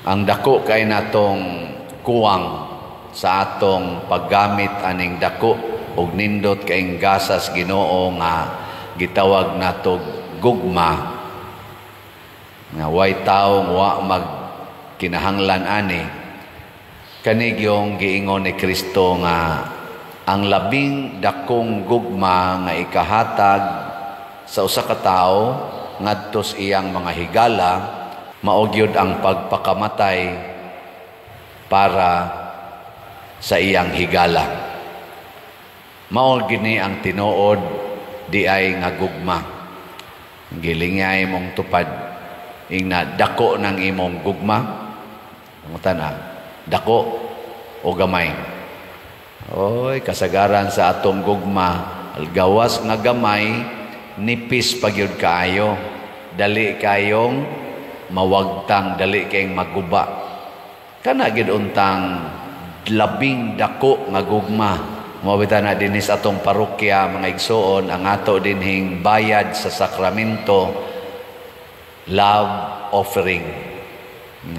Ang dako kay natong kuwang sa atong paggamit aning dako og nindot kaing gasas Ginoo nga gitawag nato gugma, nga way tawo wa mag kinahanglan ani, kani gyung giingon ni Kristo nga ang labing dakong gugma nga ikahatag sa usa ka tawo ngadto sa iyang mga higala mao gyud ang pagpakamatay para sa iyang higala. Mao gini ang tinuod di ay nga gugma. Gilingay mong tupad ingna, dako ng imong gugma. Pangutana, dako o gamay? Oy, kasagaran sa atong gugma, gawas nga gamay, nipis pa gyud kaayo. Dali kayong mawagtang, dali kayong maguba. Kana gyud untang labing dako nga gugma. Mao bitaw na dinhi sa atong parokya, mga igsuon, ang ato dinhing bayad sa sakramento, love offering.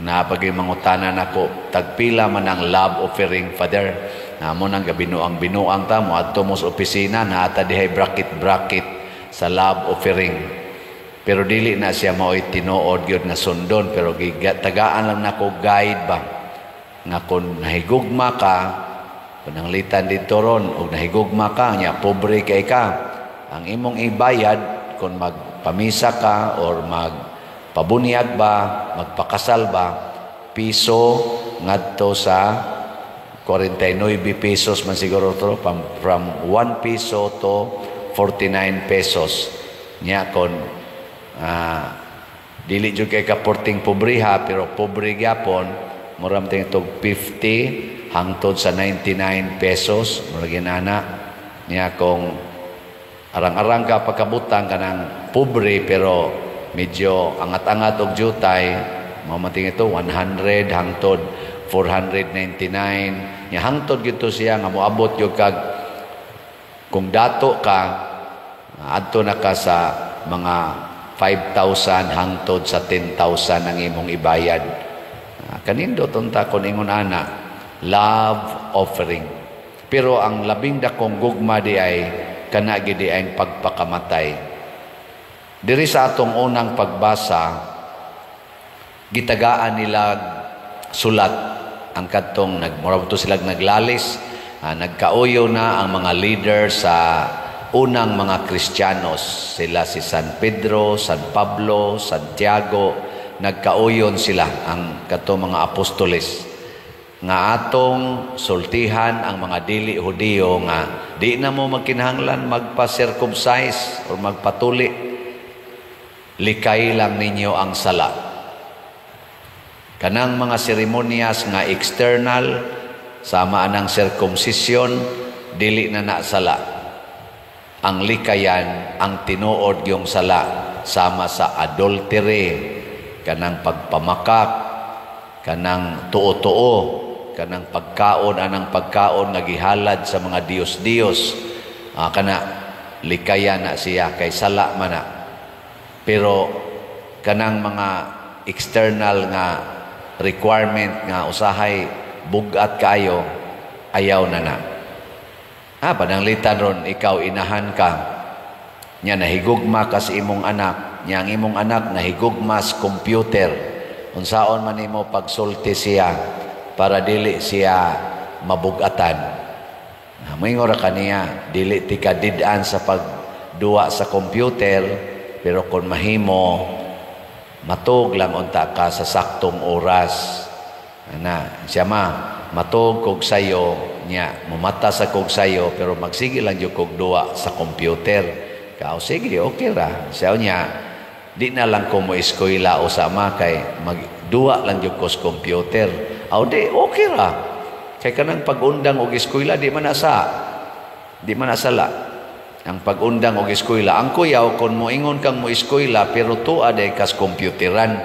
Napagay mangutana nako, tagpila man ang love offering, Father? Namo nang gabinuang binuang ta mo adto mo sa opisina, naata dihay bracket bracket sa love offering. Pero dili na siya mao'y tinuod gyud nga sundon, pero tagaan lang nako guide ba nga kung nahigugma ka, pananglitan dito ron og nahigugma ka nya pobre kay ka, ang imong ibayad kung magpamisa ka or magpabunyag ba, magpakasal ba, piso ngadto sa 49 pesos man siguro to, from 1 piso to 49 pesos. Nya kon dili jud kay ka porting pobriha pero pobre gyapon, mura man itong 50 hangtod sa 99 pesos, mura ginana. Nya kung arang-arang ka pagkabutang, kanang pobre pero medyo angat-angat og jutay, mao man ito 100 hangtod 499. Nya hangtod gito siya nga moabot gyud kag kung dato ka, adto na ka sa mga 5,000 hangtod sa 10,000 ang imong ibayad. Kanindot unta kon ingon ana, love offering. Pero ang labing dakong gugma di ay kana gid ay pagpakamatay. Diri sa atong unang pagbasa, gitagaan nila sulat ang kadtong nagmura to sila naglalis, nagkauyo na ang mga leader sa unang mga Kristiyanos, sila si San Pedro, San Pablo, Santiago. Nagkauyon sila ang kadtong mga apostoles nga atong sultihan ang mga dili Hudiyo nga di na mo magkinahanglan magpa-circumcise or magpatuli, likay lang ninyo ang sala. Kanang mga seremonyas nga external sama anang circumcision, dili na na sala. Ang likayan ang tinuod yung sala, sama sa adultery, kanang pagpamakak, kanang tuo-tuo, kanang pagkaon anang pagkaon nga gihalad sa mga diyos-diyos, kana likayan na siya kay sala man na. Pero kanang mga external nga requirement nga usahay bugat kayo, ayaw na na. Pananglitan ron, ikaw inahan ka nya nahigugma ka sa imong anak, nya ang imong anak nahigugma sa computer, unsaon man nimo pagsulti siya para dili siya mabugatan? Moingon ra kaniya, dili ti kadid-an sa pagduwa sa computer, pero kung mahimo matug lang unta ka sa saktong oras. Ana siya ma, matug kog sayo nya mumata sa kog sayo, pero magsige lang jud kog duwa sa computer. Kao sige, okay ra. Siya niya, di na lang ko mo eskwela o sama kay magduwa lang jud ko sa computer. Aw di, okay ra. Kay kanang pag-undang og eskwela, di man na sala. Ang pag-undang og eskwela, ang kuyaw kung moingon kang mo eskwela pero tuwa day kas computeran.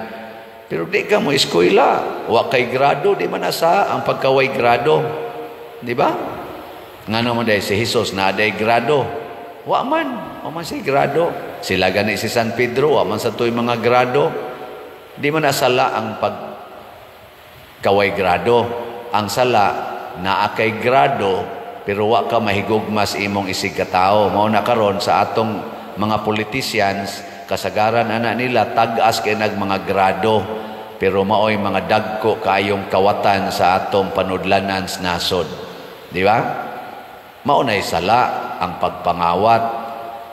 Pero di ka mo eskwela, wa kay grado, di man na sa ang pagkaway grado. Di ba? Ngano mo day si Jesus na day grado? Wa man, wa man si grado. Sila gani si San Pedro, wa man sa tuy mga grado. Di man nasala ang pag Kaway grado. Ang sala naa kay grado pero wa ka mahigugma sa imong isig katao. Mao na karon sa atong mga politicians, kasagaran ana nila tag-as kay nag mga grado, pero maoy mga dagko kaayong kawatan sa atong panudlanan sa nasod. Di ba? Mao nay sala ang pagpangawat.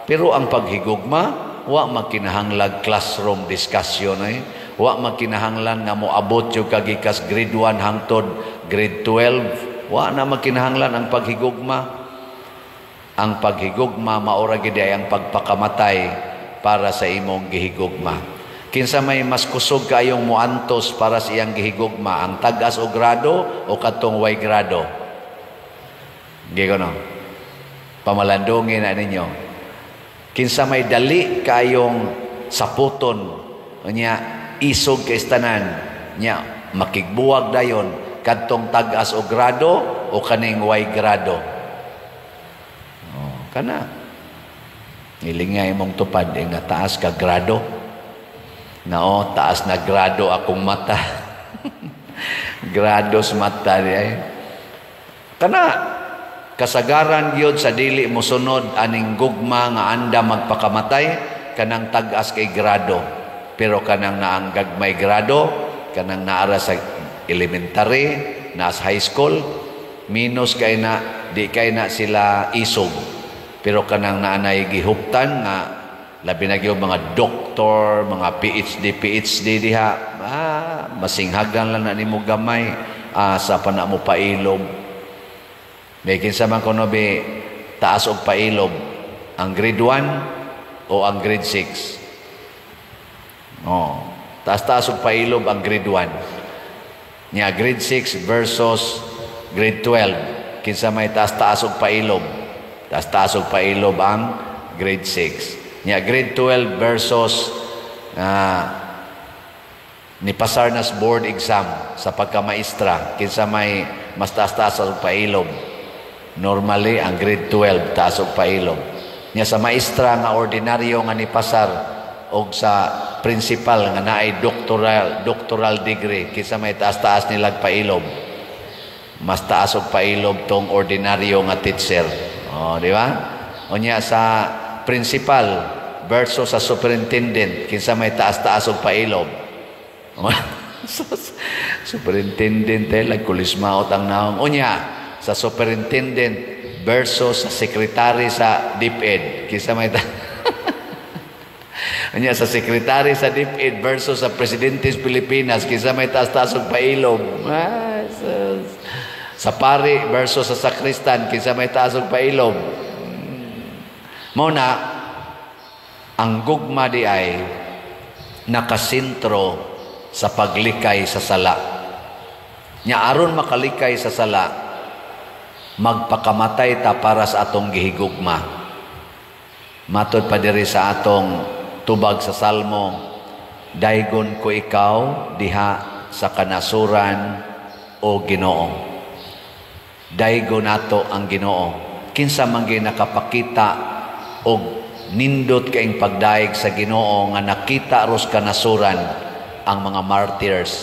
Pero ang paghigugma, wa magkinahanglag classroom discussion eh. Wa magkinahanglan nga moabot yung kagikas grade 1 hangtod grade 12. Wa na magkinahanglan ang paghigugma. Ang paghigugma maora gid ay ang pagpakamatay para sa imong gihigugma. Kinsa may mas kusog kaayong muantos para sa iyang gihigugma, ang tag-as og grado o katong way grado? Gigo no? Pamalandungin na ninyo. Kinsa may dali kayong saputon nya isog kay tanan nya makigbuwag dayon, kadtong tag-as og grado o kaning way grado? Oh, kana. Nilingay imong tupad eh, nga taas ka grado. Nao, taas na grado akong mata. Grado sa mata di ay. Kana kasagaran gyud sa dili mosunod aning gugma nga anda magpakamatay, kanang tag-as kay grado. Pero kanang naang gagmay grado, kanang naara sa elementary, naa sa high school, minus kay na, di kay na sila isog. Pero kanang naanay gihuptan nga labi na gyud mga doktor, mga PhD, PhD diha, masinghagan lang na nimo gamay, asa pa na mo pailob. May kinsa man kuno be taas og pailob, ang grade 1 o ang grade 6? Oh, taas-taas og pailob ang grade 1. Nya grade 6 versus grade 12, kinsa may taas-taas og pailob? Taas-taas og pailob ang grade 6. Nya grade 12 versus ni pasar nas board exam sa pagkamaestra, kinsa may mas taas-taas og pailob? Normally ang grade 12 taas og pailob. Nya sa maestra nga ordinaryo nga ni pasar og sa principal nga naay doctoral degree, kinsa may taas-taas nilag pailob? Mas taas og pailob tong ordinaryo nga teacher. Oh, di ba? Unya sa principal versus sa superintendent, kinsa may taas-taas og pailob? Superintendent eh, nagkulismaot ang naong. Unya sa superintendent versus sa secretary sa DepEd, kinsa may unya sa secretary sa DepEd versus sa presidente sa Pilipinas, kinsa may taas-taas og pailob? Ah, sus. Sa pari versus sa sakristan, kinsa may taas og pailob? Mao na ang gugma di ay nakasentro sa paglikay sa sala. Nya aron makalikay sa sala, magpakamatay ta para sa atong gihigugma. Matod pa diri sa atong tubag sa Salmo, "Daygon ko ikaw diha sa kanasuran, o Ginoo." Daygon nato ang Ginoo. Kinsa man gyud nakapakita og nindot kaing pagdayeg sa Ginoo nga nakita ros kanasuran? Ang mga martyrs.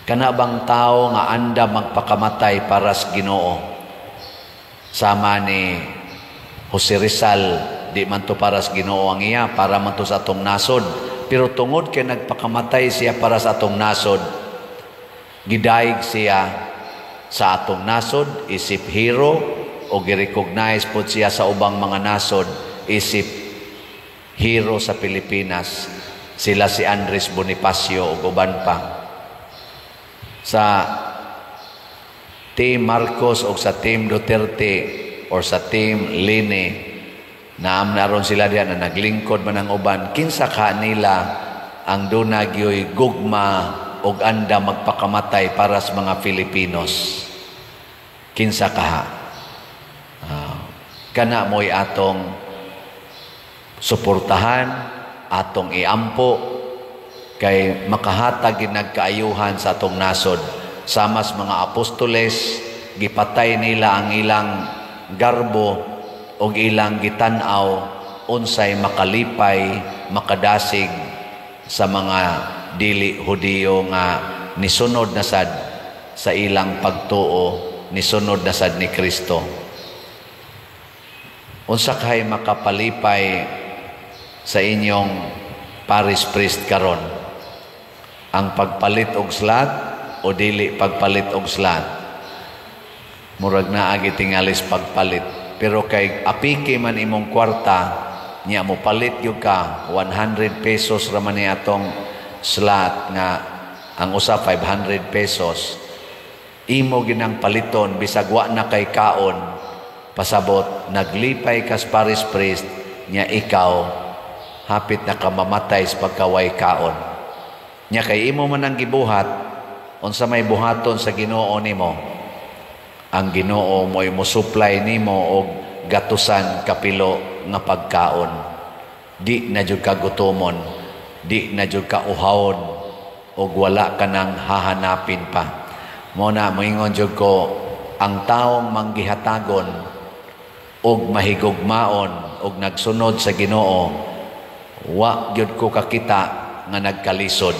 Kana bang tao nga anda magpakamatay para sa Ginoo? Sama ni Jose Rizal, di man to para sa Ginoo ang iya, para man to sa atong nasod. Pero tungod kay nagpakamatay siya para sa atong nasod, gidayeg siya sa atong nasod isip hero o gi-recognize pod siya sa ubang mga nasod isip hero sa Pilipinas. Sila si Andres Bonifacio ug uban pa. Sa Team Marcos o sa Team Duterte or sa Team Leni, naam na ron sila diyan na naglingkod man ang uban, kinsa ka nila ang duna gyoy gugma og anda magpakamatay para sa mga Filipinos? Kinsa kaha? Kana mo'y atong suportahan, atong iampo kay makahatag gid nagkaayuhan sa atong nasod. Sama sa mga apostoles, gipatay nila ang ilang garbo og ilang gitan-aw unsay makalipay, makadasig sa mga dili Hudiyo nga nisunod na sad sa ilang pagtuo, nisunod na sad ni Kristo. Unsa kay makapalipay sa inyong parish priest karon? Ang pagpalit og slot o dili pagpalit og slot? Murag naa gitingalis pagpalit. Pero kay apiki man imong kwarta, niya mo palit gyud ka, 100 pesos ra man ni atong slot nga ang usa 500 pesos. Imo ginang paliton bisag wa na kay kaon, pasabot naglipay kas parish priest niya, ikaw hapit na ka mamatay sa pagkaway kaon. Nya kay imo man ang gibuhat, unsa may buhaton sa Ginoo nimo? Ang Ginoo mo'y mo-supply nimo og gatusan kapilo nga pagkaon. Di na jud ka gutomon, di na jud ka uhawon, og wala ka nang hahanapin pa. Mo na moingon jud ko, ang taong manggihatagon og mahigugmaon og nagsunod sa Ginoo, wa gyud ko kakita nga nagkalisod.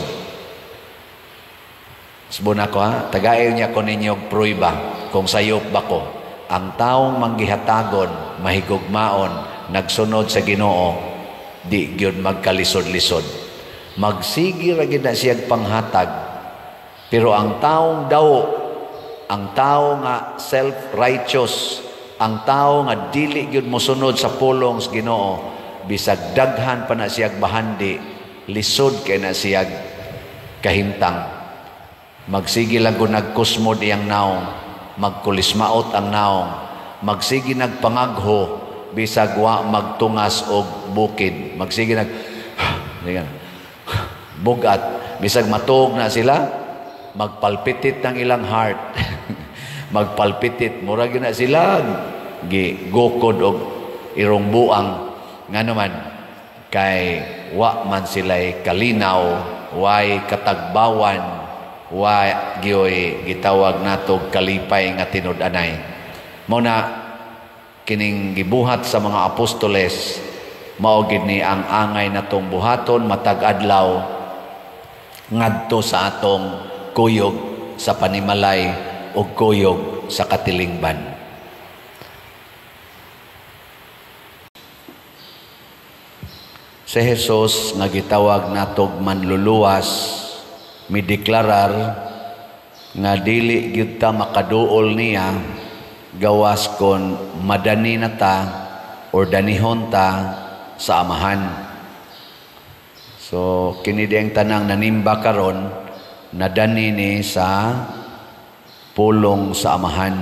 Subon ako ha, tagayon niya ko ninyo og pruiba kung sayop ba ko. Ang taong manggihatagon, mahigugmaon, nagsunod sa Ginoo, di gyud magkalisod-lisod. Magsigi ra gyud na siyag panghatag. Pero ang taong daw, ang tao nga self-righteous, ang tao nga dili gyud mosunod sa pulong sa Ginoo, bisag daghan pa na siyag bahandi, lisod kay na siyag kahimtang. Magsige lang kung nagkusmod iyang naong, magkulismaot ang naong, magsige nagpangagho, bisag wa magtungas og bukid, magsige nag bugat, bisag matuog na sila, magpalpitit ng ilang heart. Magpalpitit, murag na sila gi gukod og irong buang. Ngano man kay wa man sila'y kalinaw, way katagbawan, wa gyoy gitawag natog kalipay nga tinud-anay. Mao na kining gibuhat sa mga apostoles, mao gid ni ang angay natong buhaton matag adlaw ngadto sa atong kuyog sa panimalay o kuyog sa katilingban. Si Jesus nga gitawag natog manluluwas, mideklarar nga dili gyud ta makaduol niya gawas kon madani na ta or danihon ta sa Amahan. So kini diyang tanang nanimba karon nadani ni sa pulong sa Amahan.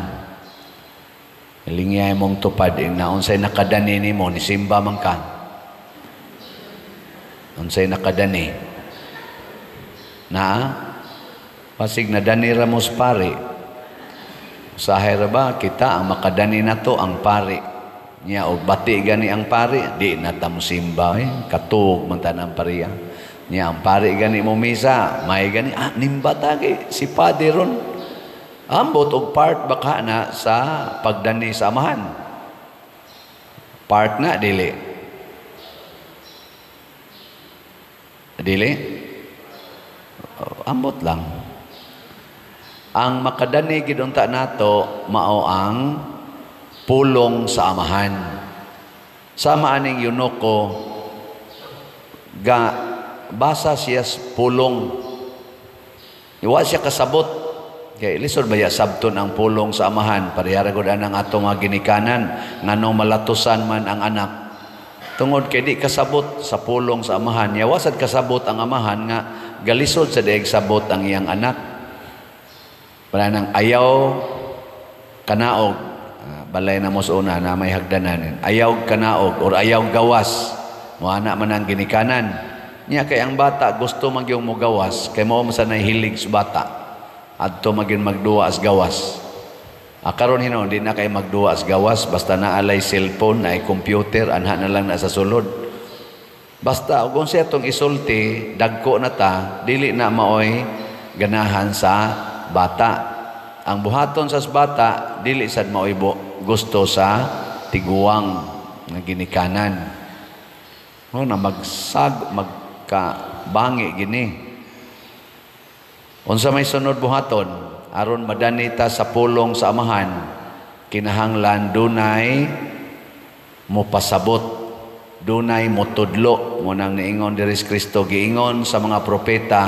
Lingiyay mong tupad na unsay nakadani nimo, nisimba man ka. Unsay nakadani? Na pasig nadani ra mo sa pari. Usahay ra ba kita ang makadani nato ang pari. Nya og bati gani ang pari, di na ta mosimba eh. Katuog man ta ang pariya. Nya ang pari gani mo misa, may gani nimba ta kay si padi ron. Ambot og part baka na sa pagdani sa Amahan. Part na dili. Dili? Ambot lang. Ang makadani gid unta nato mao ang pulong sa Amahan. Sama aning Yunoko ga basa siya pulong. Iwa siya kasabot. Kay lisod ba ya sabton ang pulong sa Amahan? Parehara gud anang atong mga ginikanan nganong malatusan man ang anak. Tungod kay di kasabot sa pulong sa Amahan. Yawa sad kasabot ang Amahan nga galisod sa dieg sabot ang iyang anak. Para nang ayaw kanaog, balay na mo sa una na may hagdanan. Ayaw kanaog or ayaw gawas. Moana man ang ginikanan. Niya kay ang bata gusto magyong mogawas kay mao man sa nahilig sa bata. Adto magyong magduwa as gawas. Karon hinon di na kay magduwa as gawas basta naalay cellphone, naay computer, anha na lang na sa sulod. Basta og unsa atong isulti, dagko na ta, dili na maoy ganahan sa bata. Ang buhaton sa bata dili sad maoy gusto sa tiguang nga ginikanan. Mo na magsag magkabangi gini. Unsa may sunod buhaton aron madanita sa pulong sa Amahan? Kinahanglan dunay mopasabot, dunay motudlo. Mao nang niingon diri si Kristo, giingon sa mga propeta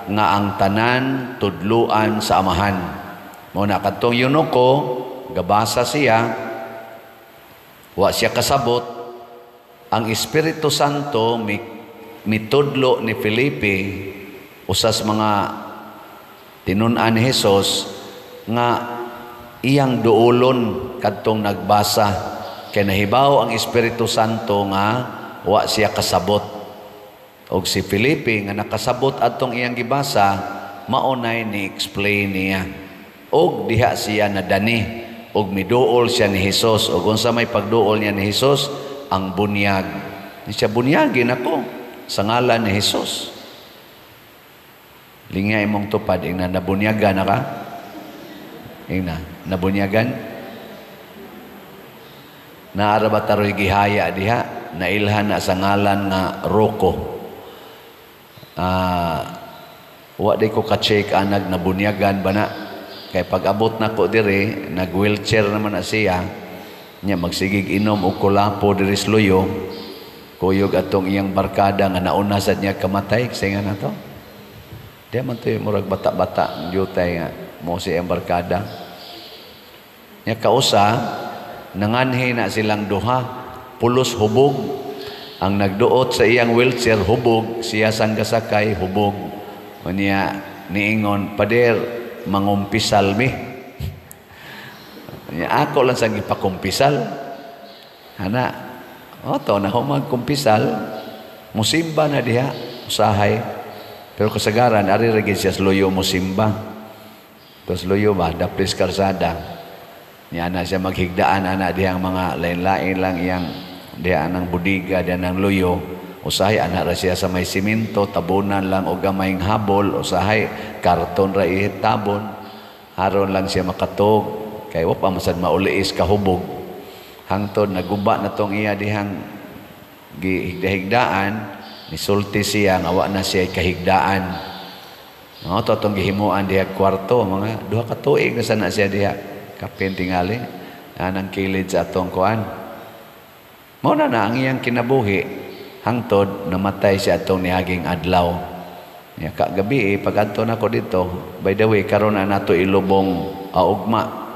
nga ang tanan tudluan sa Amahan. Mao na kadtong eunuko, gabasa siya, wa siya kasabot. Ang Espiritu Santo mitudlo ni Felipe, usas mga tinun-an ni Hesus, nga iyang duolon kadtong nagbasa, kay nahibaw ang Espiritu Santo nga wa siya kasabot. Og si Felipe nga nakasabot adtong iyang gibasa, maunay ni explain niya. Og diha siya nadani og miduol siya ni Hesus. Og unsa may pagduol niya ni Hesus? Ang bunyag. Di siya, "Bunyagin ako sa ngalan ni Hesus." Lingya imong tupad, ingna, "Nabunyagan na ka?" Ingna, "Nabunyagan?" Naara ba taroy gihaya diha? Nailhan na sa ngalan nga Rocco. Wa di ko ka-check anag nabunyagan ba na. Kay pag abot na ko diri, nag-wheelchair naman na siya. Nya magsigig inom og kulapo diri sa Luyo. Kuyog atong iyang barkada nga nauna sad niya kamatay. Kasi nga na to. Di man to yung murag bata-bata, jutay nga mo si iyang barkada. Nya kausa, nanganhi na silang duha, pulos hubog. Ang nagduot sa iyang wheelchair, hubog, siya sang gasakay, hubog. Unya niingon, "Pader, mangumpisal mi." Unya ako lang sang ipakumpisal. Ana, o to na magkumpisal, musimba na diha, usahay. Pero kasagaran, ari ra gyud siya sa Luyo musimba. Tapos Luyo ba, daplis karsada. Niya na siya maghigdaan ana dihang mga lain-lain lang iyang diha ng budiga, diha ng Luyo. Usahay ana ra siya sa may simento, tabunan lang og gamayng habol, usahay karton ra itabon. Aron lang siya makatog kay wa pa masad mauliis kahubog. Hangtod naguba na tong iya dihang gihigda-higdaan, nisulti siya nga wa na siya kahigdaan. No, to atong gihimuan diha kwarto, mga 2 ka tuig na sana siya diha. Kapin tingali anang kilid sa atong kuan. Mao na na ang iyang kinabuhi hangtod namatay siya atong niaging adlaw. Ya kagabi eh, pag adto nako dito, by the way, karon na nato ilubong augma.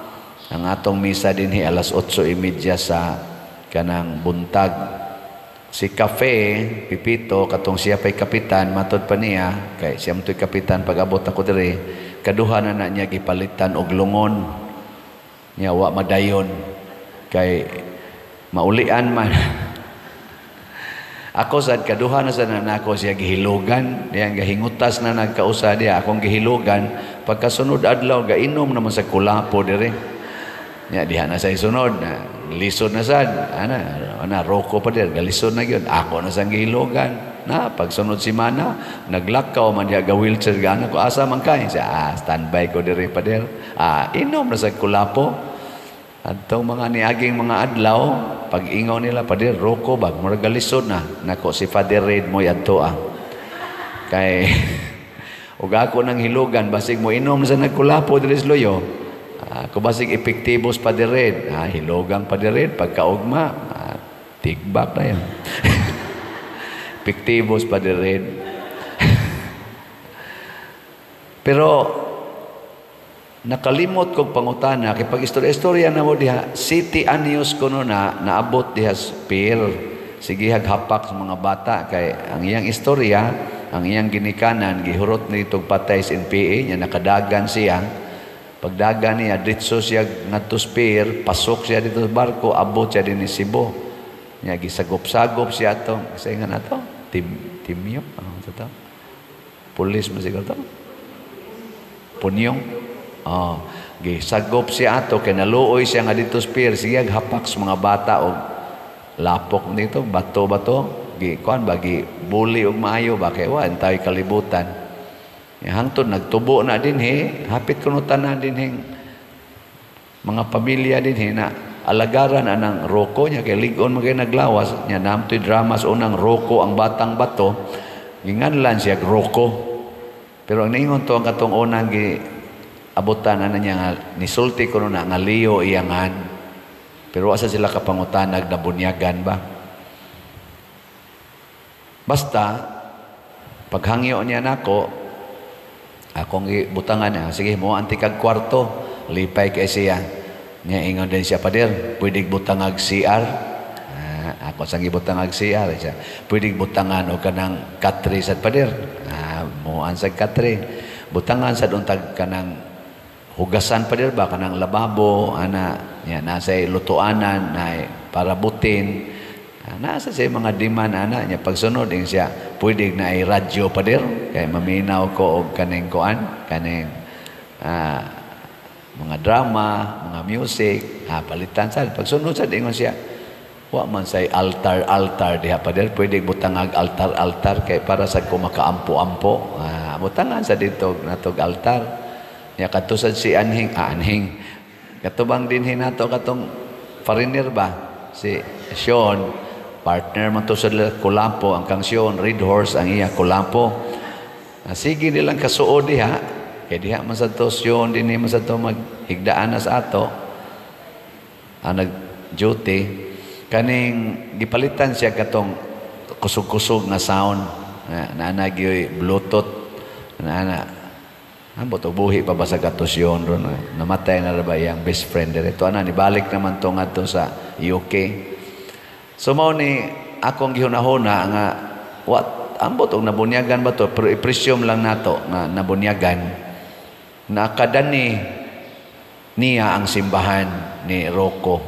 Ang atong misa dinhi alas 8:30 sa kanang buntag. Si Cafe, Pipito, katong siya pa'y kapitan, matod pa niya, kay siya mo'y kapitan pag abot ako diri, kaduha na na niya gipalitan og lungon. Niya wa madayon kay maulian man. Ako sad kaduha na sad na nako siya gihilugan, diyan gahingutas na nagkausa diya akong gihilugan, pagkasunod adlaw gainom naman sa kulapo diri. Nya diha na sa isunod, na, lisod na sad. Ana, ana roko pa dir, galisod na gyud. Ako na sang gihilugan. Na pagsunod si mana, naglakaw man diha ga wheelchair gana ko, "Asa man kay?" Siya, "Standby ko diri, pader." Inom na sa kulapo. Adtong mga niaging mga adlaw, pag ingaw nila, "Pader, roko bag, murag galisod na." Nako, si Father Red mo adto ah. Kay ug ako nang hilugan, basig mo inom sa nagkulapo diri sa Luyo. Ako basig epektibos Father Red. Hilugang Father Red, pagkaugma, tigbak na yun. Epektibos Father Red. Pero nakalimot kog pangutana kay pag istorya-istorya na mo diha, City Anyos kuno na naabot diha sa pier. Sige hapak sa mga bata kay ang iyang istorya, ang iyang ginikanan gihurot nitog patay sa NPA niya, nakadagan siya. Pagdagan niya, diretso siya ngadto sa pier, pasok siya dito sa barko, abot siya dinhi Cebu. Niya gisagop-sagop siya ato. Kasi nga na to, timyo, ano to? Pulis mo siguro to? Punyong. Oh, gisagop siya ato kay naluoy siya nga dito sa pier, sige hapak sa mga bata og lapok nito, bato-bato, gi kuan ba, gi bully og maayo ba kay wa entay kalibutan. Ya, hangtod nagtubo na dinhi, hapit kuno tanan dinhi mga pamilya dinhi na alagaran anang roko niya kay lig-on man kay naglawas niya. Namtoy drama sa unang Roko ang batang bato, ginganlan siya roko. Pero ang niingon to ang katong unang gi abutan ana niya nga nisulti ko na nga Leo iyangan. Pero wa sa sila kapangutanag na bunyagan ba. Basta paghangyo niya nako, akong gibutangan niya, "Sige mo anti kag kwarto." Lipay kay siya. Niya ingon din siya, "Pader, pwede butangag CR?" Ah, ako sang gibutangag CR siya. "Pwede butangan og kanang katre sad, pader?" Ah, muan sa katre. "Butangan sad untag kanang hugasan, pader ba, kanang lababo ana." Niya nasa lutuanan na para butin. Ah, nasa siya mga demand ana niya. Pagsunod ing siya, "Pwede na ay radyo, pader, kay maminaw ko og kaning kuan, kaning mga drama, mga music." Ah, palitan sad. Pagsunod sad ingon siya, "Wa man say altar altar diha, pader, pwede butangag altar altar kay para sa ko makaampo-ampo." Ah, butangan sa dito natog altar. Nya kadto sad si anhing, anhing katubang dinhi nato, katong foreigner ba, si Sean, partner man to sa Kulapo. Ang kang Sean, Red Horse ang iya Kulapo. Ah, sige nilang kasuod diha kay diha man sa to Sean, dinhi man sa to maghigdaan na sa ato ang nag duty. Kaning gipalitan siya katong kusog-kusog nga sound na na gyoy Bluetooth na na. Ambot og buhi pa ba sa katusyon ron? Namatay na ra ba iyang best friend dire to ana? Nibalik naman to ngadto sa UK. So mao ni akong gihunahuna nga what ambot og nabunyagan ba to, pero i-presume lang nato nga nabunyagan na kadani niya ang simbahan ni Rocco.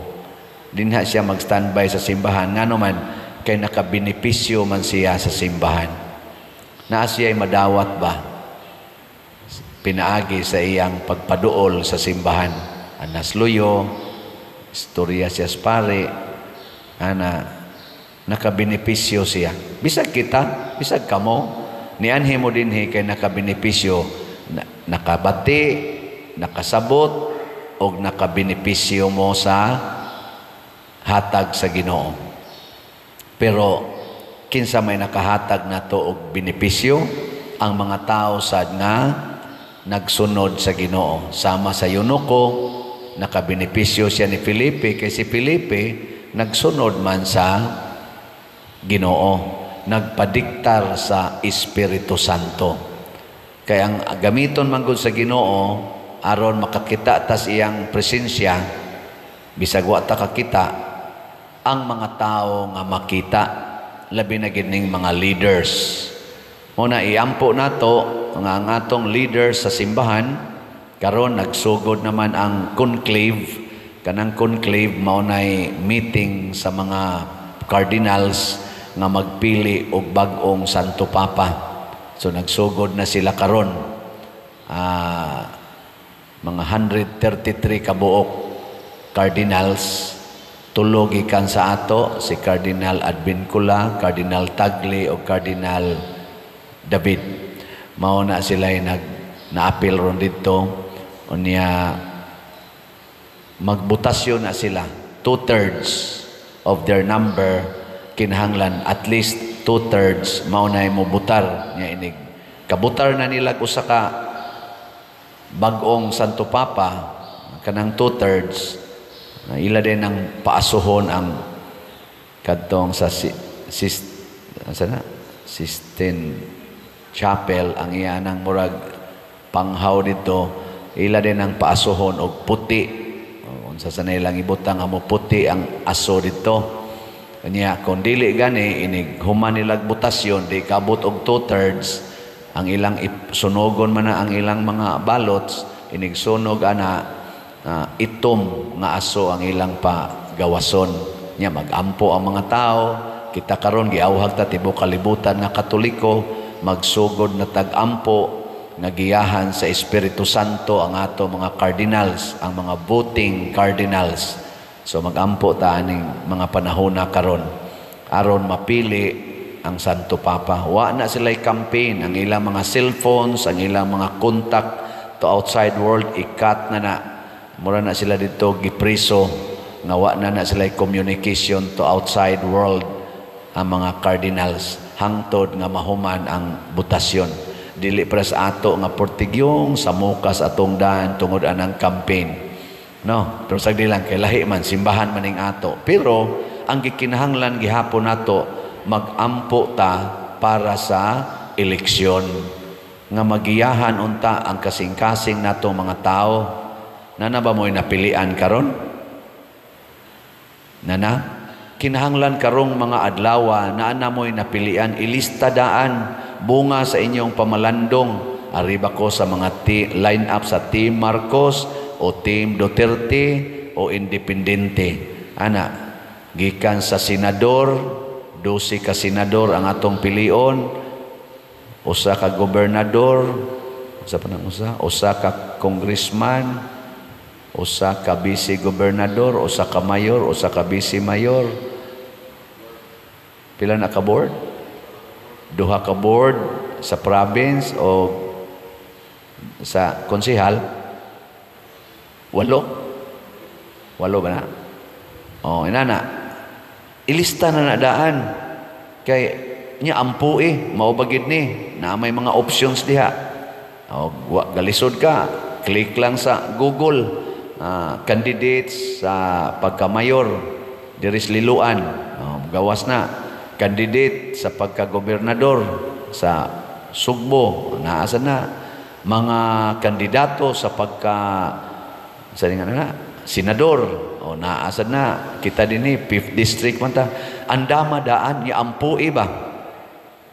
Dinha siya mag-standby sa simbahan, ngano man kay nakabenepisyo man siya sa simbahan. Naa siya madawat ba pinaagi sa iyang pagpaduol sa simbahan. Anas luyo, istorya siya sa pare, ana, nakabenepisyo siya. Bisag kita, bisag kamo, nianhi mo dinhi kay nakabenepisyo, na, nakabati, nakasabot, og nakabenepisyo mo sa hatag sa Ginoo. Pero kinsa may nakahatag nato og benepisyo? Ang mga tao sad nga nagsunod sa Ginoo. Sama sa eunuko, nakabenepisyo siya ni Felipe kay si Felipe nagsunod man sa Ginoo, nagpadiktar sa Espiritu Santo. Kaya ang gamiton man gud sa Ginoo aron makakita tas iyang presensya, bisag wa ta kakita, ang mga tao nga makita, labi na gid ning mga leaders. Mao na iampo nato nga ang atong leaders sa simbahan. Karon nagsugod naman ang conclave. Kanang conclave mao nay meeting sa mga cardinals nga magpili og bag-ong Santo Papa. So nagsugod na sila karon. Mga 133 kabuok cardinals, tulo gikan sa ato, si Cardinal Advincula, Cardinal Tagle o Cardinal David. Mao na sila nag naapil ron didto. Unya magbotasyon na sila. Two-thirds of their number kinahanglan, at least two-thirds mao na mo butar nya. Inig kabutar na nila usa ka bag-ong Santo Papa, kanang two-thirds na ila din ang paasuhon ang kadtong sa si, sis, asa na? Sistine Chapel, ang iya nang murag panghaw dito, ila din ang paasuhon og puti. Unsa sa nilang ibutang amo puti ang aso dito. Kanya kung dili gani, inig human nilag botasyon, di kabot og two-thirds, ang ilang sunogon man na ang ilang mga ballots. Inig sunog ana, itom nga aso ang ilang pa gawason. Nya magampo ang mga tao. Kita karon giawhag ta tibuok kalibutan nga Katoliko, magsugod na tag-ampo nga giyahan sa Espiritu Santo ang ato mga cardinals, ang mga voting cardinals. So magampo ta aning mga panahona karon aron mapili ang Santo Papa. Wa na sila'y campaign, ang ilang mga cellphones, ang ilang mga contact to outside world i-cut na na. Mura na sila dito gipriso nga wa na na sila communication to outside world ang mga cardinals hangtod nga mahuman ang botasyon. Dili para sa ato nga portigyong sa mukas atong daan tungod anang campaign. No, pero sagdi lang kay lahi man simbahan maning ato. Pero ang gikinahanglan gihapon nato, magampo ta para sa eleksyon nga magiyahan unta ang kasing-kasing nato mga tao. Nana ba mo'y napilian karon? Nana? Kinahanglan karong mga adlawa naa na mo'y napilian, ilista daan bunga sa inyong pamalandong. Ariba ko sa mga line up sa Team Marcos o Team Duterte o independente. Ana, gikan sa senador, 12 ka senador ang atong pilion, usa ka gobernador, usa pa nang usa, usa ka congressman, usa ka vice gobernador, usa ka mayor, usa ka vice mayor. Pila na ka board? Duha ka board sa province o sa konsehal. Walo. Walo ba na? Oh, inana. Ilista na na daan. Kay nya ampo eh, mao ba gid ni na may mga options diha. O, wa galisod ka, click lang sa Google, candidates sa pagka-mayor diri sa Liloan. Oh, gawas na candidate sa pagka-gobernador sa Sugbo, naasa na mga kandidato sa pagka sa nga na senador, o naasa na kita dinhi 5th district man ta. Andama daan ya, ampo ba,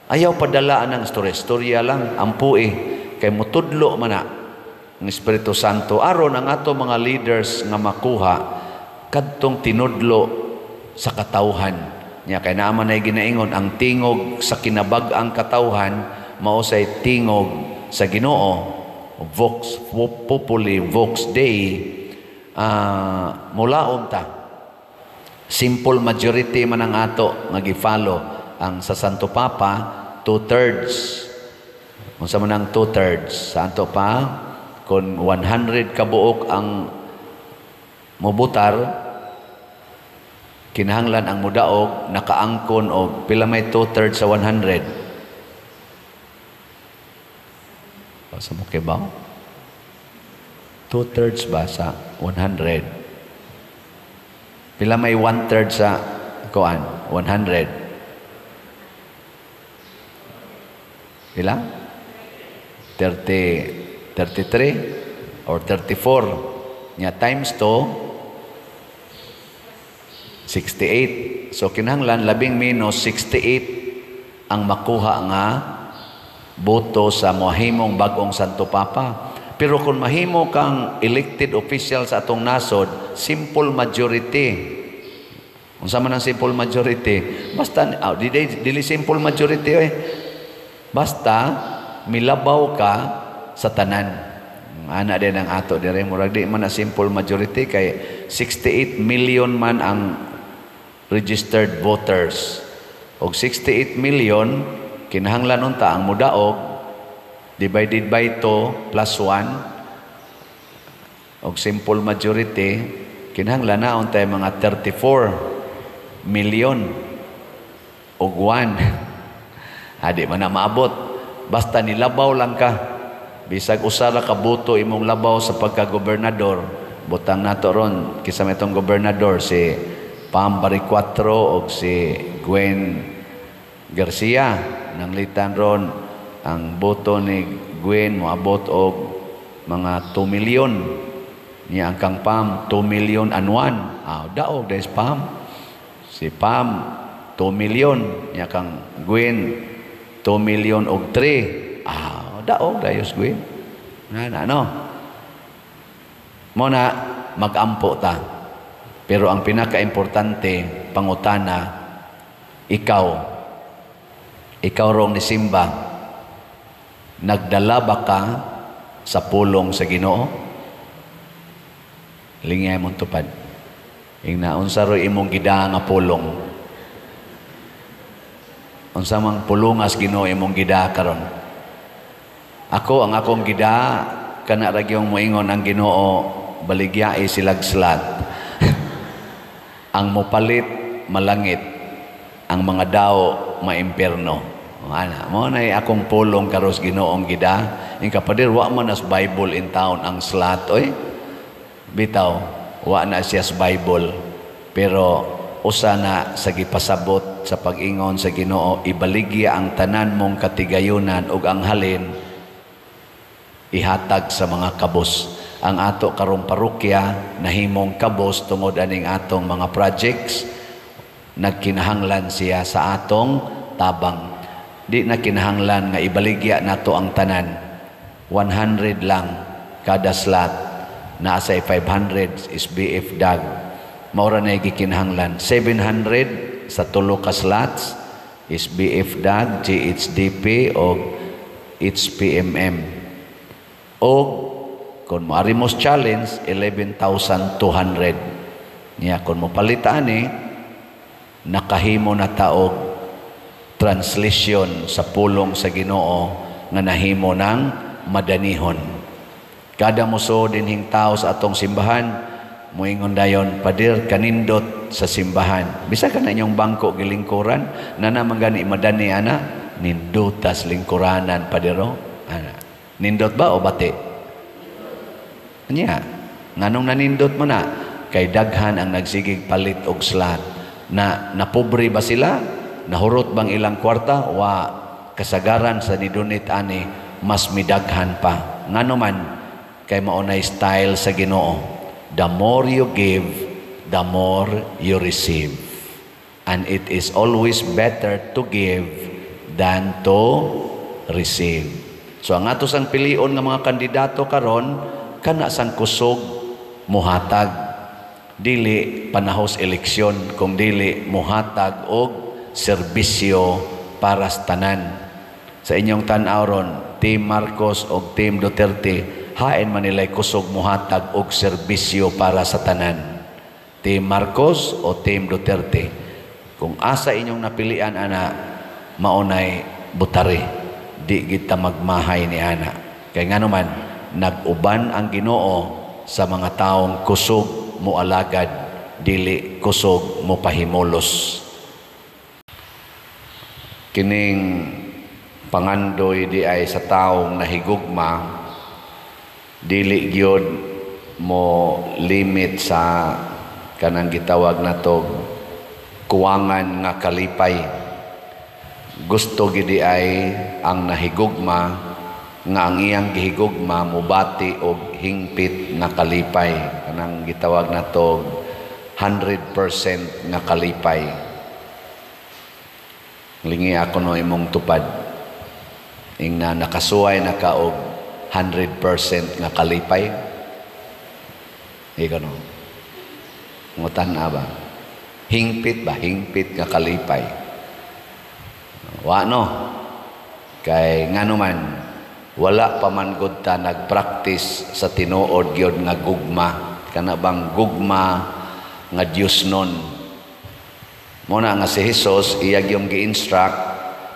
ayaw padala ang storya storya lang, ampo eh, kay mutudlo man na ang Espiritu Santo aron ang ato mga leaders nga makuha kadtong tinudlo sa katawhan niya, kay naa man ay ginaingon ang tingog sa kinabag-ang katawhan mao say tingog sa Ginoo, vox populi vox Dei. Mulaom ta, simple majority man ang ato nga gi-follow ang sa Santo Papa, 2/3. Unsa man ang 2/3 sa ato pa? Kung 100 kabuok ang mobutar, kinahanglan ang mudaog nakaangkon og pila may 2/3 sa 100? Sa mo kay ba? 2/3 ba sa 100? Pila may 1/3 sa kuan 100? Pila? 30, 33 or 34 nya times 2, 68. So kinahanglan labing menos 68 ang makuha nga boto sa mahimong bag-ong Santo Papa. Pero kung mahimo kang elected official sa atong nasod, simple majority. Unsa man ang simple majority? Basta oh, dili, dili simple majority eh. Basta milabaw ka sa tanan. Ana din ang ato dire, murag di man na simple majority kay 68 million man ang registered voters. Og 68 million, kinahanglan unta ang mudaog divided by 2 plus 1 og simple majority, kinahanglan na untay mga 34 million og 1. Adi man na maabot, basta nilabaw lang ka, bisag usa ra ka boto imong labaw sa pagka-gobernador. Butang nato ron kinsa may itong gobernador, si Pam Baricuatro og si Gwen Garcia. Nanglitan ron ang boto ni Gwen moabot og mga 2 million, niya ang kang Pam 2 million and 1. Ah, daog dahil Pam, si Pam 2 million, niya kang Gwen 2 million og 3. Ah, daog dayos Gwen na na no mo na magampo ta. Pero ang pinakaimportante, pangutana, ikaw ikaw rong ni Simba, nagdala ba ka sa pulong sa Ginoo? Lingay mong tupad. Ingna, unsa ro'y imong gida nga pulong? Unsa mang pulungas Ginoo imong gida karon? Ako, ang akong gida, kana ra gyung moingon ang Ginoo, baligyai silag slat. Ang mopalit malangit, ang mga dao maimpierno. Ana, mo na akong pulong karos Ginoong gida. Ing kapadir, wa man as Bible in town ang slot oy. Bitaw, wa na siya sa Bible. Pero usa na sa gipasabot sa pag-ingon sa Ginoo, ibaligya ang tanan mong katigayunan ug ang halin ihatag sa mga kabos. Ang ato karong parokya nahimong kabos tungod aning atong mga projects, nagkinahanglan siya sa atong tabang. Di na kinahanglan nga ibaligya nato ang tanan. 100 lang kada slot. Naa sa 500 is BF DAG. Maura na gikinahanglan. 700 sa tulo ka slots is BF DAG, GHDP o HPMM. O kung moari mo challenge, 11,200. Niya, kung mo palitan ni, nakahimo na taog translation sa pulong sa Ginoo nga nahimo ng madanihon. Kada muso dinhing tao sa atong simbahan, muingon dayon, "Padir, kanindot sa simbahan." Bisa ka na inyong bangko gilingkuran, na naman gani madani ana, nindutas lingkuranan, padiro. Ana. Nindot ba o bati? Anya, nganong nanindot mo na? Kay daghan ang nagsigig palit og slot. Na napobre ba sila? Nahurot bang ilang kwarta? Wa. Kasagaran sa nidunit ani mas midaghan pa. Ngano man, kay mao nay style sa Ginoo. The more you give, the more you receive. And it is always better to give than to receive. So ang ato sang pilion nga mga kandidato karon, kana sang kusog muhatag, dili panahos eleksyon, kung dili muhatag og serbisyo para sa tanan. Sa inyong tan-aw ron, Team Marcos o Team Duterte, hain man nila'y kusog muhatag og serbisyo para sa tanan? Team Marcos o Team Duterte? Kung asa inyong napilian ana, maunay butari. Di kita magmahay ni ana. Kay nga naman, nag-uban ang Ginoo sa mga taong kusog mo alagad, dili kusog mo pahimulos. Kining pangandoy di ay sa taong nahigugma, dili gyud mo limit sa kanang gitawag natog kuwangan nga kalipay. Gusto gidi ay ang nahigugma nga ang iyang gihigugma mobati og hingpit nga kalipay, kanang gitawag natog 100% nga kalipay. Lingi ako no imong tupad. Ing na nakasuway na ka og 100% nga kalipay. Ikaw no. Ngutan na ba? Hingpit ba? Hingpit nga kalipay. Wa no. Kay ngano man, wala pa man gud ta nagpractice sa tinuod gyud nga gugma. Kana bang gugma nga Dios nun. Muna nga si Jesus iya gyung gi-instruct,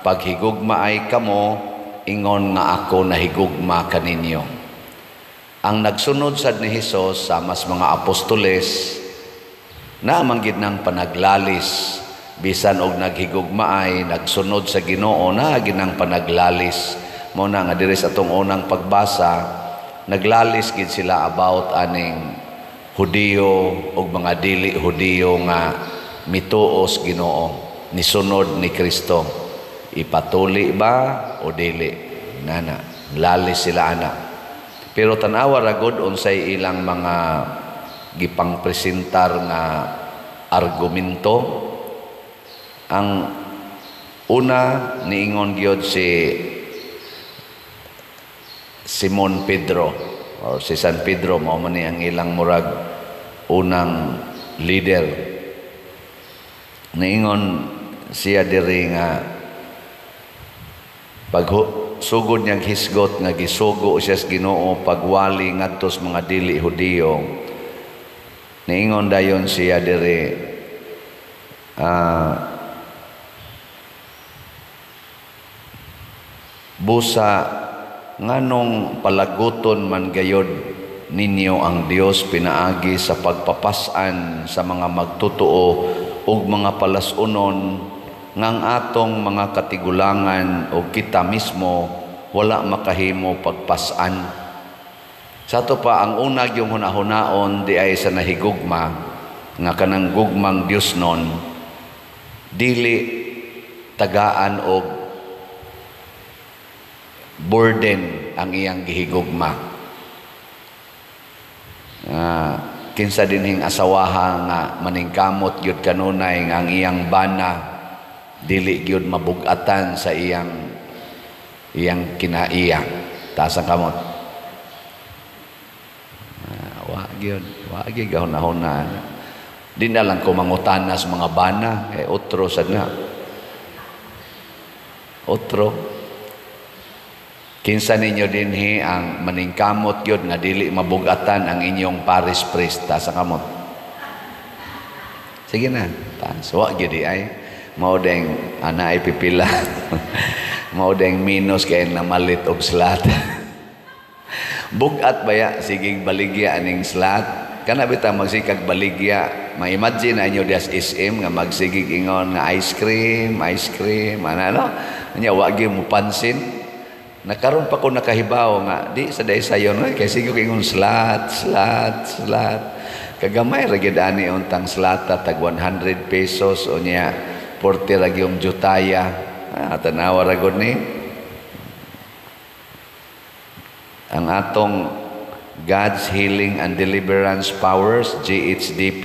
"Paghigugma ay kamo ingon nga ako nahigugma kaninyo." Ang nagsunod sad ni Jesus sa mas mga apostoles na manggid ng panaglalis, bisan og naghigugma ay nagsunod sa Ginoo, na ginang panaglalis. Mo na nga diri sa atong unang pagbasa, naglalis gid sila about aning Hudiyo ug mga dili Hudiyo nga mituos Ginoo, nisunod ni Kristo. Ipatuli ba o dili? Nana, lalis sila ana. Pero tan-awa ra gud unsay ilang mga gipangpresentar nga argumento. Ang una, niingon gyud si Simon Pedro or si San Pedro, mao man ni ang ilang murag unang leader. Niingon siya diri nga pag sugod niyang hisgot nga gisugo siya sa Ginoo pagwali ngadto sa mga dili Hudiyo, niingon dayon siya diri, "Busa nganong palaguton man gayod ninyo ang Dios pinaagi sa pagpapas-an sa mga magtotoo ug mga palas-unon nga ang atong mga katigulangan o kita mismo wala makahimo pagpasan. Sa ato pa, ang una yung hunahunaon di ay sa nahigugma nga kanang gugmang Dios non dili tagaan og burden ang iyang gihigugma. Kinsa dinhing asawaha nga maningkamot gyud kanunay nga ang iyang bana dili gyud mabugatan sa iyang iyang kinaiya? Taas ang kamot. Wa gyud, wa gyud gahunahuna. Di na lang ko mangutana sa mga bana kay otro sad na. Otro. Kinsa ninyo dinhi ang maningkamot gyud nga dili mabugatan ang inyong parish priest? Taas ang kamot. Sige na, taas. Wa gyud di ay. Mao deng ana ay pipila. Mao deng minus kay namalit og slot. Bugat baya sigig baligya aning slot. Kana bitaw magsikag baligya, ma-imagine na inyo dias SM nga magsigig ingon nga ice cream, ice cream, ana no? Nya wa gyud mo pansin. Nakaron pa ko nakahibaw nga di sa day sayon kay sige ingon slot, slot, slot. Kagamay ra gyud ani untang slata, tag 100 pesos o nya 40 ra gyud jutaya. Tanawa ra gud ni. Ang atong God's Healing and Deliverance Powers, GHDP,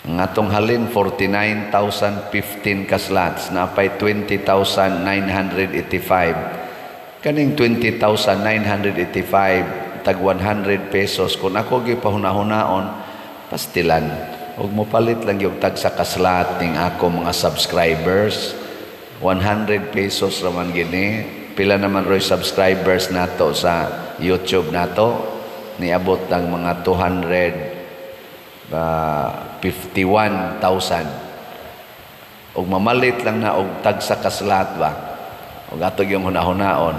ang atong halin 49,015 ka slots, napay 20,985. Kaning 20,985 tag 100 pesos, kung ako gipahuna-hunaon, pastilan og mopalit lang yung tag sa kaslat ning ako mga subscribers, 100 pesos raman gini. Pila naman roy subscribers nato sa YouTube nato? Niabot ang mga 251,000. Og mamalit lang na og tag sa kaslat ba, og ato yung hunahunaon,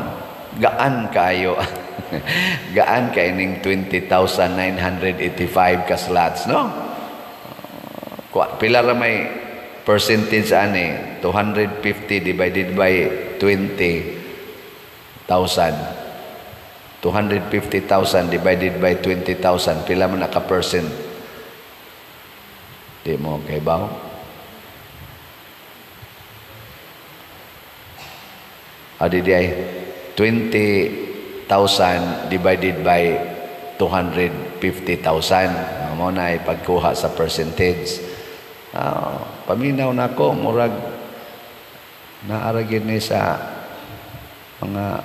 gaan kaayo, gaan kay ning 20,985 ka slots, no? Pila ra may percentage ani? 250 divided by 20,000. 250,000 divided by 20,000, pila man naka percent? Di mo kay baw? Adi di ay 20,000 divided by 250,000. Mo na ay pagkuha sa percentage. Paminaw na ko, murag naara gid ni sa mga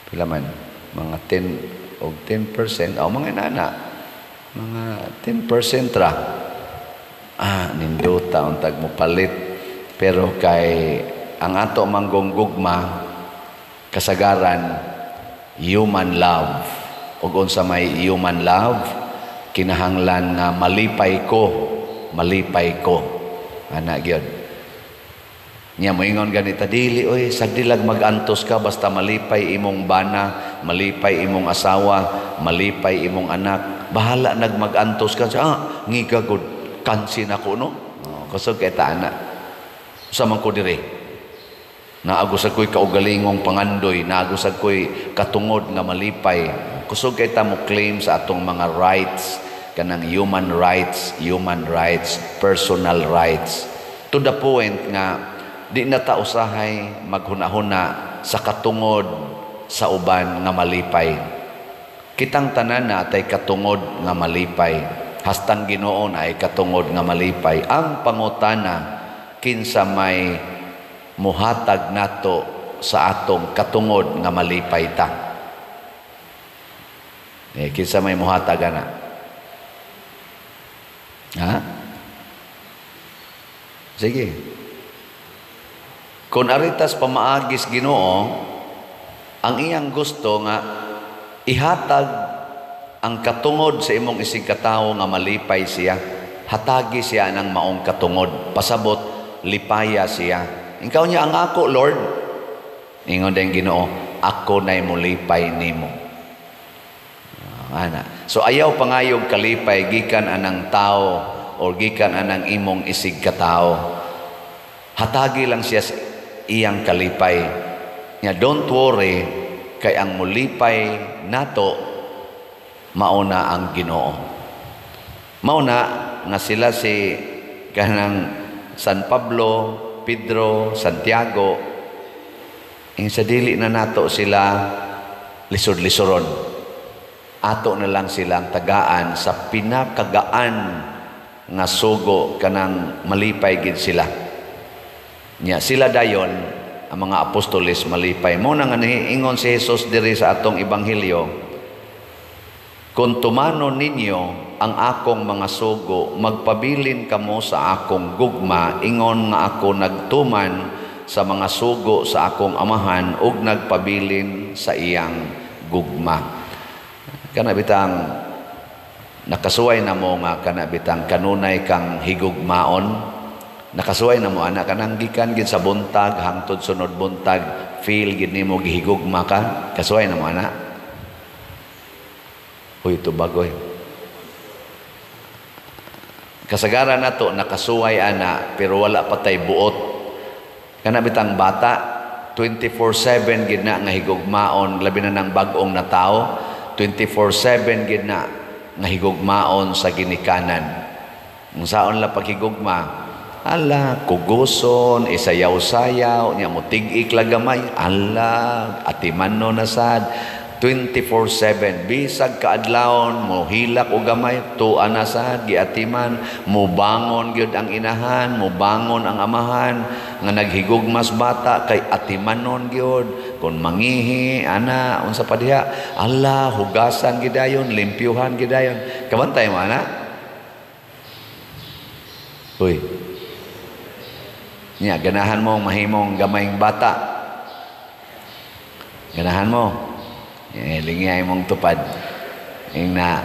pila man, mga 10 og 10% o mga nana, mga 10% ra. Nindota untag mo palit, pero kay ang ato manggong gugma kasagaran human love, ug unsa may human love, kinahanglan nga malipay ko, malipay ko ana gyud. Nya moingon ganita, dili oy, sagdilag magantos ka basta malipay imong bana, malipay imong asawa, malipay imong anak, bahala nagmagantos ka. Ngiga gud, kansin ako no. Oh, kusog kay ta ana. Usa man ko dire. Naagusag ko'y kaugalingong pangandoy, naagusag ko'y katungod nga malipay. Kusog kay ta mo claim sa atong mga rights, kanang human rights, personal rights. To the point nga di na ta usahay maghunahuna sa katungod sa uban nga malipay. Kitang tanan na atay katungod nga malipay. Hastang Ginoo na ay katungod nga malipay. Ang pangutana, kinsa may muhatag nato sa atong katungod nga malipay ta? Kinsa may muhatag ana? Ha? Sige. Kung aritas pamaagis Ginoo, ang iyang gusto nga ihatag ang katungod sa imong isig katawo nga malipay siya. Hatagi siya ng maong katungod. Pasabot, lipaya siya. Ikaw niya ang ako, Lord. Ingon din Ginoo, ako na'y mulipay nimo. Ana. So ayaw pangayog kalipay gikan anang tao or gikan anang imong isig katao. Hatagi lang siya sa iyang kalipay. Nya don't worry, kay ang mulipay nato mauna ang Ginoo. Mauna nga sila si kanang San Pablo, Pedro, Santiago, ing sa dili na nato sila lisod-lisoron. Ato na lang silang tagaan sa pinakagaan nga sugo, kanang malipay gid sila. Nya sila dayon, ang mga apostoles, malipay. Mo na nga ingon si Jesus diri sa atong ebanghelyo, "Kung tumanon ninyo ang akong mga sugo, magpabilin kamo sa akong gugma, ingon nga ako nagtuman sa mga sugo sa akong Amahan ug nagpabilin sa iyang gugma." Kana bitang nakasuway na mo nga kana bitang kanunay kang higugmaon. Nakasuway na mo ana, kanang gikan gid sa buntag hangtod sunod buntag, feel gid nimo gihigugma ka? Kasuway na mo ana? Uy, tubagoy. Kasagaran nato nakasuway ana, pero wala pa tay buot. Kana bitang bata, 24/7 gid na nga higugmaon, labi na nang bag-ong na tao, 24/7 gid na nga higugmaon sa ginikanan. Kung saon la paghigugma, ala, kuguson, isayaw-sayaw, nya mo tig-ik la gamay, ala, atimano na sad, 24/7, bisag kaadlawon mo hilak og gamay, tuwa na sad giatiman, mo bangon gyud ang inahan, mo bangon ang amahan nga naghigugmas bata kay atimanon gyud. Kung mangihi ana, unsa pa diha, ala, hugasan gidayon, limpyuhan gidayon. Kabantay mo ana? Uy. Nya ganahan mo mahimong gamayng bata? Ganahan mo? Eh, lingi ay mong tupad. Ing na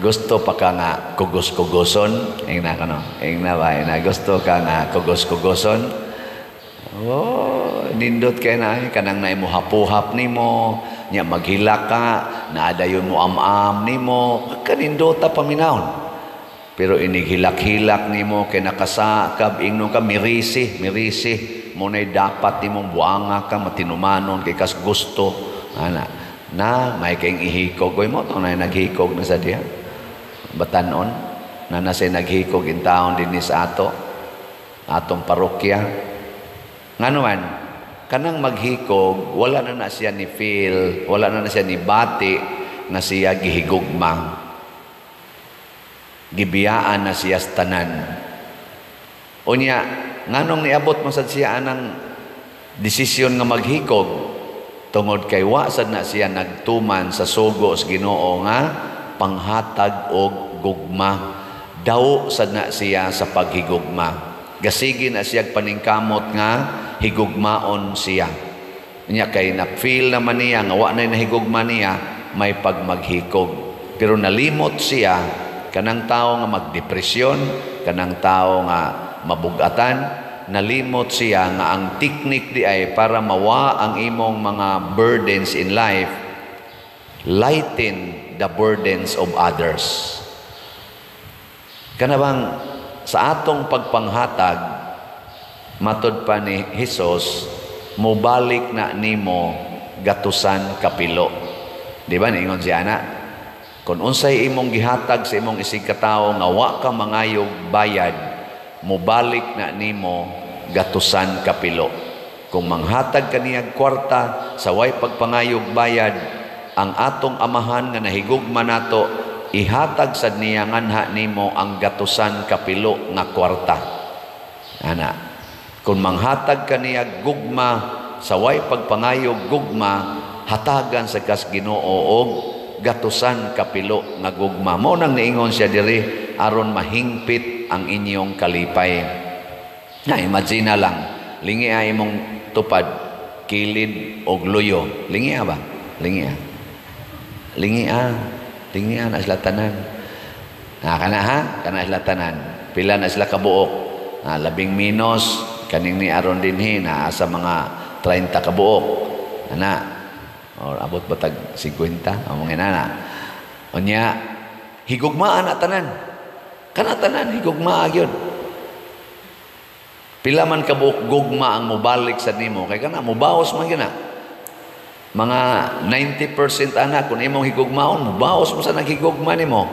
gusto pa ka nga kugos-kugoson, ing na kano, ing na ba, ing na gusto ka nga kugos-kugoson. Oh, nindot kay na ay kanang na imo hapuhap nimo, nya maghilak ka, naadayon mo am-am nimo, kanindota paminawon. Pero inighilak-hilak nimo kay nakasakab, ingnon ka mirisi, mirisi mo na'y dapat nimong buanga ka, matinumanon kay kas gusto ana. Na may kayong ihikog, oy, mo to na naghikog na sa diha batanon na nasa naghikog in taon dinhi sa atong parokya. Ngano man kanang maghikog, wala na na siya ni feel, wala na na siya ni bati na siya gihigugma. Gibiyaan na siya sa tanan. Unya nganong niabot man sad siya anang desisyon nga maghikog? Tungod kay wa sad na siya nagtuman sa sugo sa Ginoo nga panghatag og gugma. Daw sad na siya sa paghigugma. Gasigi na siya paningkamot nga higugmaon siya. Nya kay na-feel naman niya nga wa na nahigugma niya, may pagmaghikog. Pero nalimot siya, kanang tao nga magdepresyon, kanang tao nga mabugatan, nalimot siya nga ang teknik di ay para mawa ang imong mga burdens in life, lighten the burdens of others. Kana bang sa atong pagpanghatag, matod pa ni Hesus, mobalik na nimo gatusan kapilo. Di ba niingon siya ana? Kung unsay imong gihatag sa imong isig katawo nga wa ka mangayog bayad, mobalik na nimo gatusan kapilo. Kung manghatag kaniyag kwarta sa way pagpangayog bayad, ang atong Amahan nga nahigugma nato, ihatag sad niya nganha nimo ang gatusan kapilo nga kwarta. Ana, kung manghatag kaniyag gugma sa way pagpangayog gugma, hatagan sa kas Ginoo og gatusan kapilo nga gugma. Mao nang niingon siya diri, aron mahingpit ang inyong kalipay. Na imagine na lang, lingi ay imong tupad, kilid og luyo. Lingi ba? Lingi. Lingi. Lingi na sila tanan. Na kana ha? Kana sila tanan. Pila na sila kabuok? Na, labing minos kaning ni aron dinhi naa sa mga 30 kabuok. Ana. Or abot ba tag 50? Ang mga inana. Unya, Higugmaan na tanan. Kana tanan higugmaa gyud. Pila man kabuok gugma ang mobalik sa nimo kay kana mobaos man gyud na. Mga 90% ana, kung imong higugmaon, mobaos mo sa naghigugma nimo.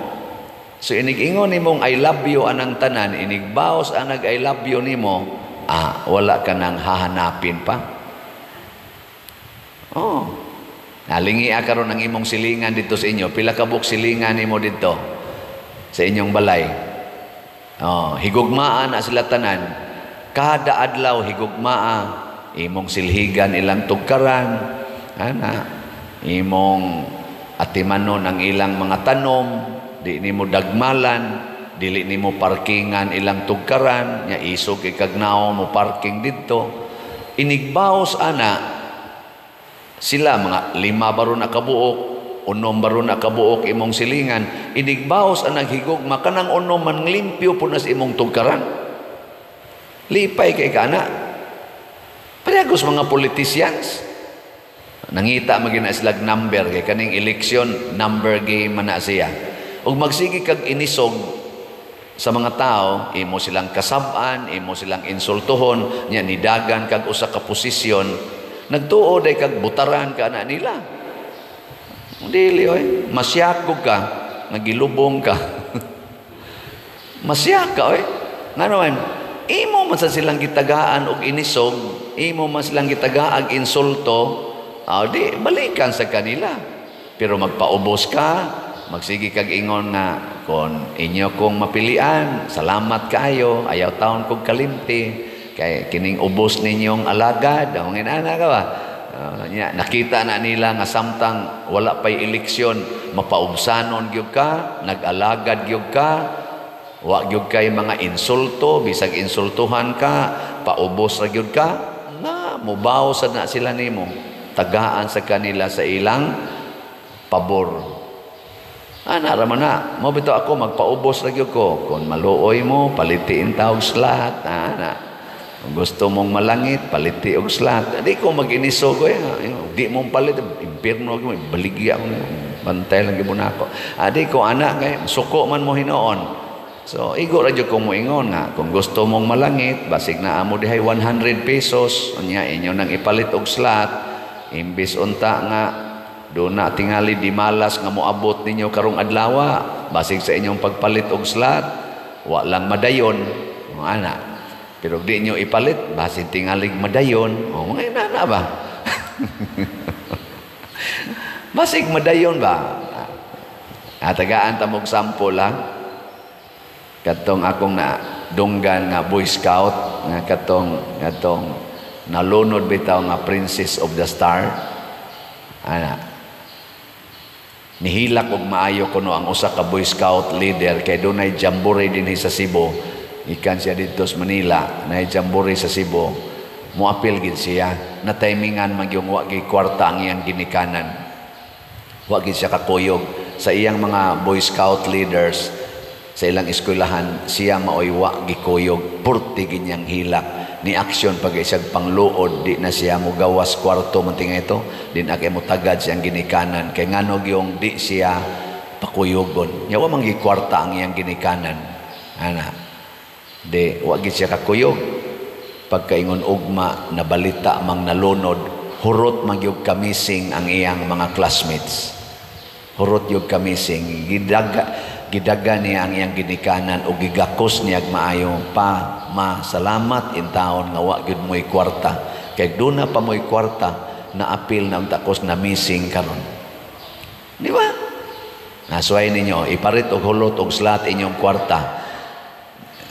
So inig-ingon nimong "I love you" anang tanan, inigbaos anag "I love you" nimo, ah, wala ka nang hahanapin pa. Oh. Nalingi karon ang imong silingan dito sa inyo. Pila ka buok silingan nimo dito sa inyong balay? Oh, higugmaan na sila tanan. Kada adlaw higugmaa, imong silhigan ilang tugkaran, ana, imong atimanon ang ilang mga tanom, di nimo dagmalan, dili nimo parkingan ilang tugkaran, nya isog ikagnao mo parking didto. Inigbaos ana sila, mga lima baro na kabuok, 6 baro na kabuok imong silingan, inigbaos ang naghigugma, kanang 6 man limpyo po na sa imong tugkaran. Lipay kay ka ana. Parehagos mga politicians. Nangita magina sila number kay kaning election, number game man na siya. Ug magsige kag inisog sa mga tao, imo silang kasab-an, imo silang insultuhon, nya nidagan kag usa ka posisyon, nagtuo day kag butaran ka na nila. Dili oy, masyakog ka, nagilubong ka. Masyak ka oy. Ngano man, imo man sa silang gitagaan og inisog, imo man silang gitagaag insulto, ah, di balikan sa kanila. Pero magpaubos ka, magsige kag ingon nga kon inyo kong mapilian, salamat kaayo, ayaw taon kog kalimti kay kining ubos ninyong alagad, ang inana ka ba? Nya, nakita na nila nga samtang wala pay eleksyon, mapaubsanon gyud ka, nag-alagad gyud ka, wa gyud kay mga insulto, bisag insultuhan ka, paubos ra gyud ka, na mubaw sa na sila nimo, tagaan sa kanila sa ilang pabor. Ana ra man na, mo bitaw ako magpaubos ra gyud ko. Kung maluoy mo, palitiin ta og slot, ana. Kung gusto mong malangit, paliti og slot. Di ko mag-inisog ko, eh. Di mo palit, impirno ko, baligya ko, bantay lang gyud nako. Ah, di ko ana kay suko man mo hinuon. So, igo ra jud ko moingon nga kung gusto mong malangit, basig na amo dihay 100 pesos, unya inyo nang ipalit og slot, imbis unta nga do na tingali di malas nga moabot ninyo karong adlawa, basig sa inyong pagpalit og slot, wa lang madayon, mga ana. Pero di nyo ipalit, basin tingalig madayon, o mga inana ba? Basig madayon ba? Tagaan ta mog sample ha. Katong akong na dunggan nga Boy Scout nga katong katong nalunod bitaw nga Princess of the Star. Ana. Nihilak og maayo kuno ang usa ka Boy Scout leader kay dunay jamboree dinhi sa Cebu. Ikan siya didto sa Manila, nay jamboree sa Cebu. Moapil gid siya. Na timingan magyung wa gyud kwarta ang iyang ginikanan. Wa gid siya kakuyog sa iyang mga Boy Scout leaders sa ilang eskwelahan, siya maoy wa gikuyog, purti ginyang hilak ni aksyon pag isag pangluod, di na siya mo gawas kwarto man tinga ito, di na kay mo tagad siyang ginikanan kay nganog yung di siya pakuyogon nya wa man kwarta ang iyang ginikanan ana, di wa gid siya kakuyog. Pagkaingon ugma, nabalita mang nalunod, hurot magyug kamising ang iyang mga classmates, hurot yung kamising. Gidaga gidaga niya ang iyang ginikanan o gigakos niya maayo, "Pa, ma, salamat in taon nga wa gyud mo'y kwarta kay duna pa mo'y kwarta, na apil na unta kos na missing karon." Di ba? Nasuway ninyo iparit og hulot og slot inyong kwarta.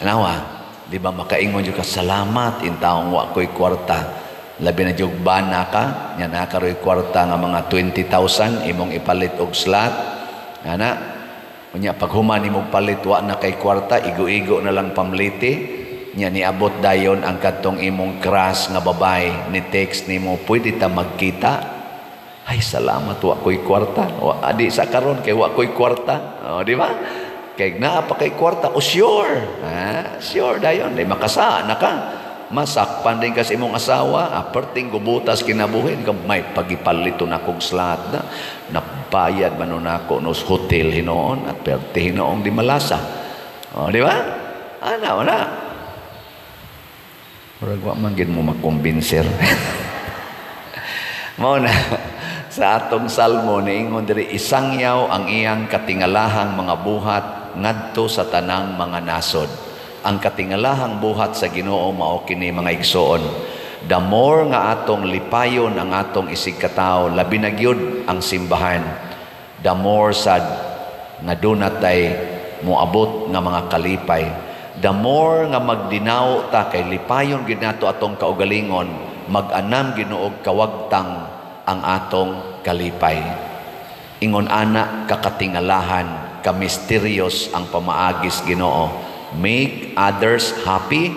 Nawa, di ba makaingon jud ka, "Salamat in taong wa ko'y kwarta"? Labi na jud bana ka nya naa karoy kwarta nga mga 20,000, imong ipalit og slot ana. Unya paghuman nimong palit, wa na kay kwarta, igo-igo na lang pamliti. Nya niabot dayon ang kadtong imong crush nga babae, ni text nimo, "Pwede ta magkita?" "Ay, salamat wa ko'y kwarta. Wa adi sa karon kay wa ko'y kwarta." Oh, di ba? Kay naa pa kay kwarta, oh sure. Ah, sure dayon, di makasa na ka. Masakpan din kasi imong asawa, perting gubutas kinabuhi ka, may pagipalito na kog slot na nabayad man nako nos hotel hinoon at perti hinoong di malasa. Oh, di ba? Ana, wala. Murag wa man gid mo makumbinser. Mao na sa atong salmo, niingon diri, "Isangyaw ang iyang katingalahang mga buhat ngadto sa tanang mga nasod." Ang katingalahang buhat sa Ginoo mao kini, mga igsoon. The more nga atong lipayon ang atong isigkatawo, labi na gyud ang simbahan, the more sad nga duna tay moabot nga mga kalipay. The more nga magdinaw ta kay lipayon gid nato atong kaugalingon, mag-anam Ginoo kawagtang ang atong kalipay. Ingon ana kakatingalahan, ka-mysterious ang pamaagis Ginoo. Make others happy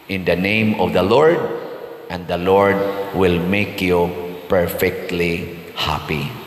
in the name of the Lord, and the Lord will make you perfectly happy.